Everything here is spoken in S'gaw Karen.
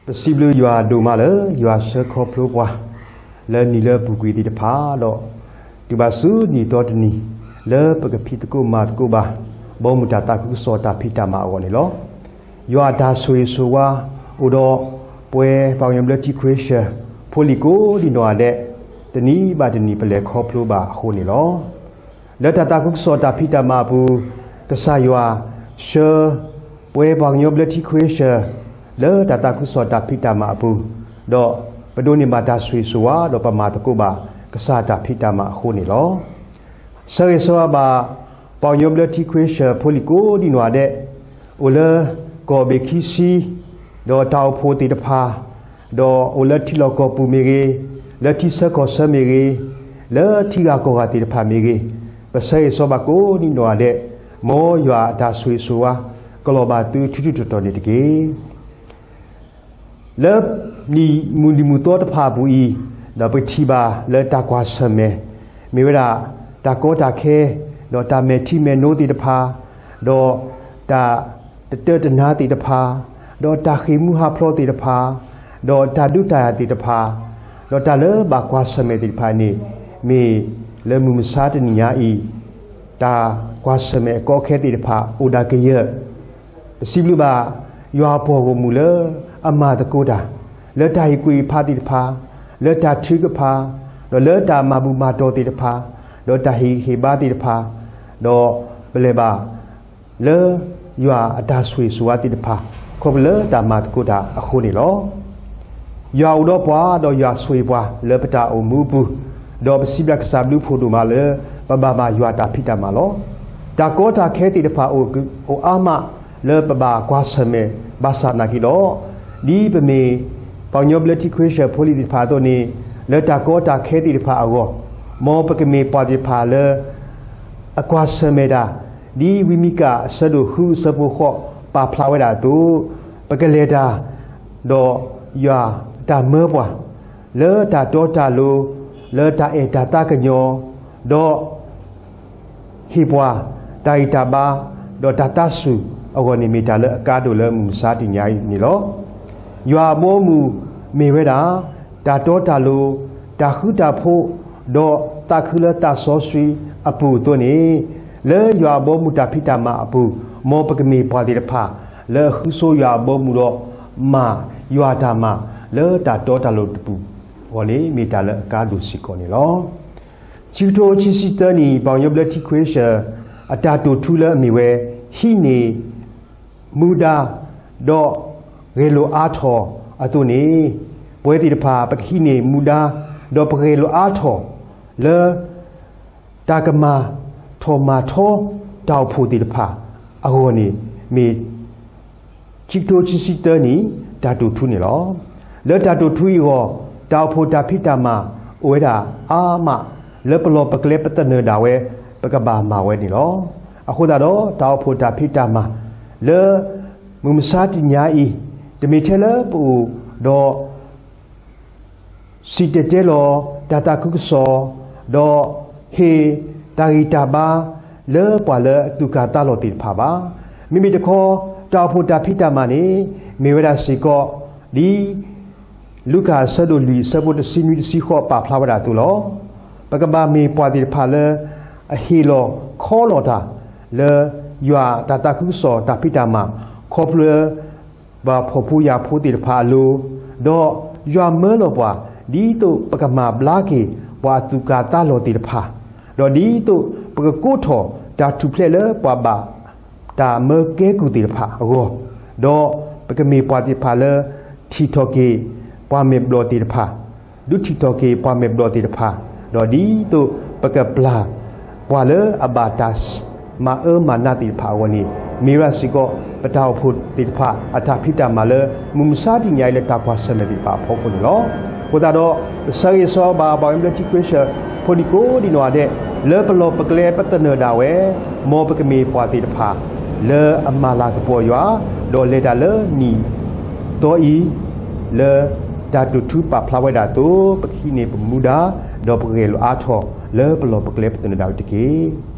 ပစံးဘျုးယွၤဒိၣ်မးလၢ ယွၤဆှၢခီဖျိပှၤ လၢနံၤလၢအပူၤကွံာ်သ့ၣ်တဖၣ်ဒီး တုၤဘၣ်ဆူနံၣ်သီတနံၤ လၢပကဖံးသကိးမၤသကိးဘၣ် ဘီမုၢ်တၢ်သးခုကစီၣ်တၢ်ဖံးတၢ်မၤအဂီၢ်န့ၣ်လီၤ. ယွၤအတၢ်ဆိၣ်ဂ့ၤဆိၣ်ဝါ အိၣ်ဒီးပဝဲပှၤကညီဘျၢထံခဝ့ၡၢၣ် ဖိလံၤကိးဒံးနီၢ်ဂၤဒဲး တနံၤဘၣ်တနံၤပလဲၤခီဖျိဘၣ်အဃိန့ၣ်လီၤ. လၢတၢ်သးခုကစီၣ်တၢ်ဖံးတၢ်မၤအပူၤ ကစၢ်ယွၤဆှၢ ပဝဲပှၤကညီဘျၢထံခဝ့ၡၢၣ် လၢတၢ်သးခုကစီၣ်တၢ်ဖံးတၢ်မၤအပူၤ, ဒီးပဒိးန့ၢ်ဘၣ်တၢ်ဆိၣ်ဂ့ၤဆိၣ်ဝါ ဒီးပမၤသကိးဘၣ်ကစၢ်တၢ်ဖံးတၢ်မၤအဃိန့ၣ်လီၤ. ဆၢဂ့ၤဆၢဝါဘၣ် ပှၤကညီဘျၢထံခဝ့ၡၢၣ်ဖိလံၤကိးဒံးနီၢ်ဂၤဒဲး အိၣ်လၢကီၢ်ဘ့ၣ်ခံဆံ ဒီးတၢ်အိၣ်ဖှိၣ်သ့ၣ်တဖၣ် ဒီးအိၣ်လၢထံလီၢ်ကီၢ်ပူၤမ့ၢ်ဂ့ၤ, လၢထံဆၢကီၢ်ဆၢမ့ၢ်ဂ့ၤ, လၢထံဂၤကီၢ်ဂၤသ့ၣ်တဖၣ်မ့ၢ်ဂ့ၤ, ပဆၢဂ့ၤဆၢဝါဘၣ်ကိးဒံးနီၢ်ဂၤဒဲး, မ်ယွၤအတၢ်ဆိၣ်ဂ့ၤဆိၣ်ဝါ ကလီၤဘၣ်သုထူထူတီတီန့ၣ်တက့ၢ်. လၢနံၣ်မုၢ်နံၣ်မုၢ်သီတဖၣ်အပူၤအံၤ, ဒီးပကထံၣ်ဘၣ်လၢတၢ်ကွၢ်ဆၢၣ်မဲာ်, မ့ၢ်ဝဲဒၣ် တၢ်ကီတၢ်ခဲ, ဒီးတၢ်မဲာ်ထံမဲာ်နိသ့ၣ်တဖၣ်, ဒီးတၢ်တတၢတနါသ့ၣ်တဖၣ်, ဒီးတၢ်ဃ့ၢ်မှံဟးဖျိးသ့ၣ်တဖၣ်, ဒီးတၢ်ဒုးတၢ်ယၤသ့ၣ်တဖၣ်, ဒီးတၢ်လၢဘၣ်ကွၢ်ဆၢၣ်မဲာ်သ့ၣ်တဖၣ်န့ၣ်, မ့ၢ်လၢမုၢ်မဆါတနံၤညါအံၤ, တၢ်ကွၢ်ဆၢၣ်မဲာ်အကီအခဲသ့ၣ်တဖၣ်အိၣ်ဒၣ်ကယၢၢ် ပစံးဘျုးဘၣ် ယွၤအပှၤဂီၢ်မုၢ်လၢအမၤသကိးတၢ်, လၢတၢ်ဟ့ၣ်ကူၣ်ဟ့ၣ်ဖးသ့ၣ်တဖၣ်, လၢတၢ်ထုကဖၣ်, ဒီးလၢတၢ်မၤဘူၣ်မၤတီၢ်သ့ၣ်တဖၣ်, ဒီးတၢ်ဟ့ၣ်ဂံၢ်ဟ့ၣ်ဘါသ့ၣ်တဖၣ်, ဒီးပလဲၤဘၣ် လၢယွၤအတၢ်ဆိၣ်ဂ့ၤဆိၣ်ဝါသ့ၣ်တဖၣ် ခီဖျိလၢတၢ်မၤသကိးတၢ်အဃိန့ၣ်လီၤ. ယွၤအိၣ်ဒီးပှၤ ဒီးယွၤဆိၣ်ဂ့ၤပှၤလၢပတၢ်အိၣ်မူအပူၤ, ဒီးပစံးဘျုးကစၢ်ဘျုးဖှိၣ်ဒိၣ်မးလၢ ပဘၣ်မၤယွၤတၢ်ဖံးတၢ်မၤလီၤ. တၢ်ကီတၢ်ခဲသ့ၣ်တဖၣ်အိၣ်အါမးလၢပဘၣ်ကွၢ်ဆၢၣ်မဲာ်ဘၣ်ဆၣ်သနာ်က့ဒီး, ဒ်ပမ့ၢ် ပှၤကညီဘျၢထံခဝ့ၡၢၣ်ဖိလံၤသ့ၣ်တဖၣ်အသိးန့ၣ်, လၢတၢ်ကီတၢ်ခဲသ့ၣ်တဖၣ်အဂီၢ်, မ်ပကမ့ၢ်ပှၤသ့ၣ်တဖၣ်လၢ အကွၢ်ဆၢၣ်မဲာ်တၢ်, ဒ်ဝံမံကၤအဆၢဒိၣ်ဃုအဆၢဖိဃိးပာ်ဖျါဝဲဒၣ်အသိး, ပကလဲၤတၢ်, ဒီးယွၤအတၢ်မၢပှၤ, လၢတၢ်တီတၢ်လိၤ, လၢတၢ်အဲၣ်တၢ်သးကညီၤ, ဒီး ဟ့ၣ်ပှၤတၢ်ဂံၢ်တၢ်ဘါ, ဒီးတၢ်သးစူၤအဂီၢ်န့ၣ် မ့ၢ်တၢ်လၢအကါဒိၣ်လၢမုၢ်မဆါတနံၤညါအံၤန့ၣ်လီၤ. ယွၤအဘီအမုၢ်မ့ၢ်ဝဲဒၣ် တၢ်တီတၢ်လိၤ, တၢ်ဃူတၢ်ဖိး, ဒီးသးခုလၢသးစီဆှံအပူၤအသိးန့ၣ်, လၢယွၤအဘီအမုၢ်တၢ်ဖံးတၢ်မၤအပူၤ, မ်ပကမ့ၢ်ပှၤသ့ၣ်တဖၣ် လၢအဃုဆိယွၤအဘီအမုၢ်ဒီး မၤယွၤတၢ်မၤလၢတၢ်တီတၢ်လိၤတပူၤအဂီၢ်န့ၣ် မ့ၢ်တၢ်လၢအကါဒိၣ်စ့ၢ်ကီးန့ၣ်လီၤ. ခံကထိခံဆံသၢနံၣ် ပှၤကညီဘျၢထံခဝ့ၡၢၣ် အတၢ်တိာ်ထူလၢအမ့ၢ်ဝဲ ဟံးန့ၢ် မူဒါ ဒီးဂဲၤလိာ်အါထီၣ်အသိးန့ၣ်, ပဝဲသ့ၣ်တဖၣ် ပကဟံးန့ၢ်မူဒါ ဒီးပဂဲၤလိာ်အါထီၣ်လၢ တၢ်ကမၤထီၣ်မၤထီ တၢ်အိၣ်ဖှိၣ်သ့ၣ်တဖၣ်အဂီၢ်န့ၣ် မ့ၢ် ခံကထိခံဆံသၢနံၣ် တၢ်တိာ်ထူန့ၣ်လီၤ. လၢတၢ်တိာ်ထူအံၤအဂီၢ် တၢ်အိၣ်ဖှိၣ်တၢ်ဖံးတၢ်မၤ အိၣ်ဝဲဒၣ်အါမး လၢပလီၢ်ပကျဲပသနၢၣ်ဒၣ်ဝဲ ပကဘၣ်မၤဝဲန့ၣ်လီၤ. အဃိသတးဒီး တၢ်အိၣ်ဖှိၣ်တၢ်ဖံးတၢ်မၤ လၢမုၢ်မဆါတနံၤညါအံၤ တမ့ၢ်ထဲလၢပအိၣ်ဒီး စံၣ်တဲၤတဲလီၤတၢ်သးခုကစီၣ်, ဒီးဟ့ၣ်တၢ်ဂံၢ်တၢ်ဘါ လၢပှၤလၢအသူၣ်ကၢ်သးလီၤသ့ၣ်တဖၣ်ဘၣ်. မ့မ့ၢ်တခီ တၢ်အိၣ်ဖှိၣ်တၢ်ဖံးတၢ်မၤန့ၣ် မ့ၢ်ဝဲဒၣ်စ့ၢ်ကီး ဒ် လူၤကၣ်အဆၢဒိၣ်လွံၢ်အဆၢဖိတဆံနွံတဆံဃိးပာ်ဖျါဝဲဒၣ်အသိးလီၤ. ပကဘၣ်မ့ၢ်ပှၤသ့ၣ်တဖၣ်လၢ အဟ့ၣ်လီၤခီလီၤတၢ် လၢယွၤတၢ်သးခုကစီၣ်တၢ်ဖံးတၢ်မၤ ခီဖျိလၢ ပှၤဖှီၣ်ဖိယာ်ဖိသ့ၣ်တဖၣ်အလိၤ, ဒီးယွၤမၢလီၤပှၤ ဒ်သိးပကမၤဘျါက့ၤ ပှၤအသူၣ်ကၢ်သးလီၤသ့ၣ်တဖၣ်, ဒီးဒ်သိးပကကိးထီၣ်တၢ်ထူၣ်ဖျဲးလၢပှၤဘၣ် တၢ်မၢကဲကုၢ်သ့ၣ်တဖၣ်အဂီၢ်, ဒီးပကမ့ၢ်ပှၤသ့ၣ်တဖၣ်လၢ ထံၣ်ထီၣ်က့ၤပှၤမဲာ်ဘျီၣ်သ့ၣ်တဖၣ်, ဒုးထံၣ်ထီၣ်က့ၤပှၤမဲာ်ဘျီၣ်သ့ၣ်တဖၣ်, ဒီးဒ်သိးပကပျၢ် ပှၤလၢအဘၣ်တၢ်မၤအၢမၤနးသ့ၣ်တဖၣ်အဂီၢ်န့ၣ် မ့ၢ်ဝဲဒၣ်စ့ၢ်ကီး ပတၢ်အိၣ်ဖှိၣ်သ့ၣ်တဖၣ် အတၢ်ဖံးတၢ်မၤလၢ မုၢ်မဆါတနံၤညါအံၤလၢတၢ်ကွၢ်ဆၢၣ်မဲာ်သ့ၣ်တဖၣ်အဖီခိၣ်န့ၣ်လီၤ. အဃိသတးဒီး ပဆၢဂ့ၤဆၢဝါဘၣ် ပှၤကညီဘျၢထံခဝ့ၡၢၣ် ဖိလံၤကိးဒံးနီၢ်ဂၤဒဲး လၢပလီၢ်ပကျဲပသနၢၣ်ဒၣ်ဝဲ မ်ပကမ့ၢ်ပှၤသ့ၣ်တဖၣ် လၢအမၤလၤကပီၤယွၤ ဒီးလဲၤတၢ်လၢနံၣ်သီအံၤ လၢတၢ်တိာ်ထူပာ်ဖျါဝဲဒၣ်အသိး ပကဟံးန့ၢ်ပမူဒါ ဒီးပဂဲၤလိာ်အါထီၣ် လၢပလီၢ်ပကျဲပသနၢၣ်ဒၣ်ဝဲတက့ၢ်.